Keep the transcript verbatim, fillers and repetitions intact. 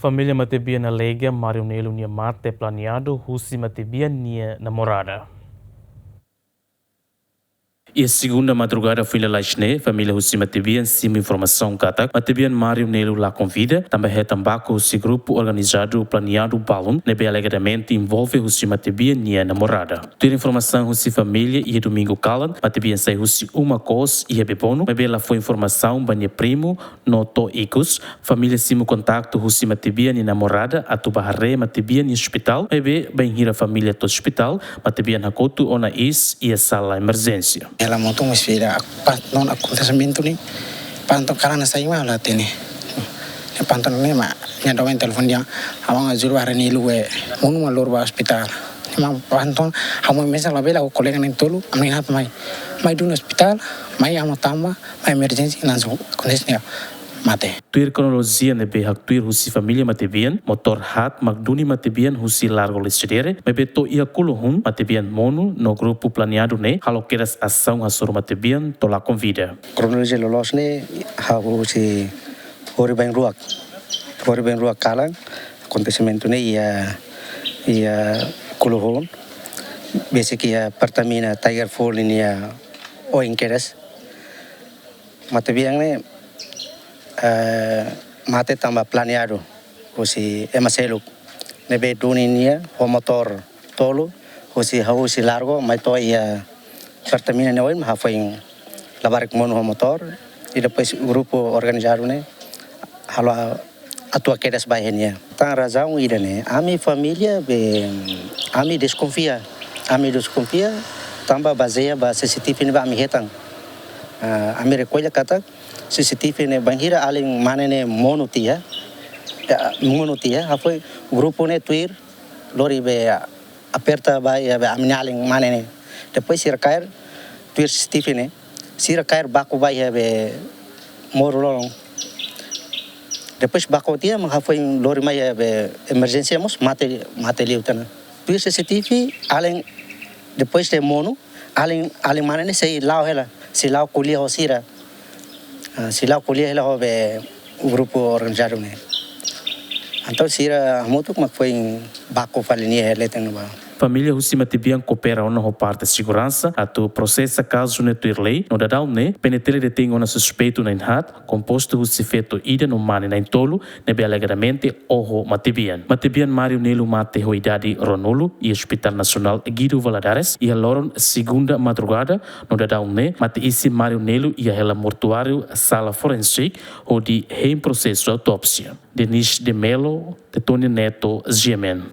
Família matebian alega Mario Nelo nia mate planeadu husi matebian nia namorada. Iha segunda madrugada foin lalais ne'e, família husi matebian simu informasaun katak matebian Mario Nelo lakon vida, tanba hetan baku husi grupu organizadu planeadu balun, ne'ebé alegadamente envolve husi matebian nia namorada. Tuir informasaun husi família, iha domingu kalan, matebian sai husi uma kos iha Bebonu, maibé la fó informasaun ba nia primu no to'o ikus. Família simu kontaktu husi matebian nia namorada atu bá haree matebian iha ospitál, maibé bainhira família to'o ospitál, matebian hakotu ona iis iha sala emerjénsia. Ela montou uma espera, pas non akontesimentu ne'e, pas non karana sai ma la tene. Ne'e pas non ne'e mak, nia doben telefone dehan, ha'u mak juru harani luwe, monu mak lori ba ospitál. Ne'e mak pas non, ha'u mai mesak labele, ha'u kolega na'in-tolu, ami haat mai. Mai duni ospitál, mai ami tama, mai emerjénsia, langsung akontese ne'e mate. Tuir kronolojia ne'ebé haktuir husi família matebian, motór haat mak duni matebian husi Largo Lecidere, maibé to'o iha Kuluhun, matebian monu no grupu planeadu ne'e halo kedas asaun hasoru matebian to'o lakon vida. Kronolojia loloos ne'e hahú husi horibainruak. Horibainruak kalan, akontesimentu ne'e iha, iha Kuluhun. Besik iha Pertamina Tiger Fall ninia oin kedas. Matebian ne'e, eh, mate tanba planeadu husi ema seluk. Ne'ebé duni nia ho motór tolu, husi, hahú husi Largo, mai to'o iha Pertamina nia oin, hafoin labarik monu ho motór, i depois grupu organizadu ne'e halo atua kedas ba iha nia. Tan razaun ida-ne'e, ami família be, ami deskonfia, ami deskonfia, tanba bazeia ba C C T V ne'ebé ami hetan. Ah, ami rekolla katak C C T V ne'e bainhira alin mane ne'e monu tiha, ya, monu tiha, hafoin grupu ne'e tuir, lori be, ya, aperta ba iha be ami-nia alin mane ne'e. Depois sira kaer tuir C C T V ne'e, sira kaer baku ba iha be moru lolon. Depois baku tiha mak hafoin lori mai iha be emerjénsia mós mate, mate liu tiha ona. Tuir C C T V, alin depois de monu, alin, alin mane ne'e sei la'o hela, sei la'o ko'alia ho sira. Ah, sei la'o ko'alia hela ho be grupu organizadu ne'e. Entaun sira hamutuk mak foin baku fali nia iha leten ne'ebá. Família husi matebian koopera ona ho parte seguransa atu prosesa kazu ne'e tuir lei, no daudaun ne'e P N T L detein ona suspeitu na'in-haat, kompostu husi feto ida no mane na'in-tolu, ne'ebé alegadamente oho matebian. Matebian Mario Nelo mate ho idade ruanulu iha Ospitál Nasionál Guido Valadares iha loron segunda madrugada, no daudaun ne'e mate-isin Mario Nelo iha hela mortuáriu sala forensik hodi hein prosesu autópsia. Denis de Melo, Tetonia Neto, G M N.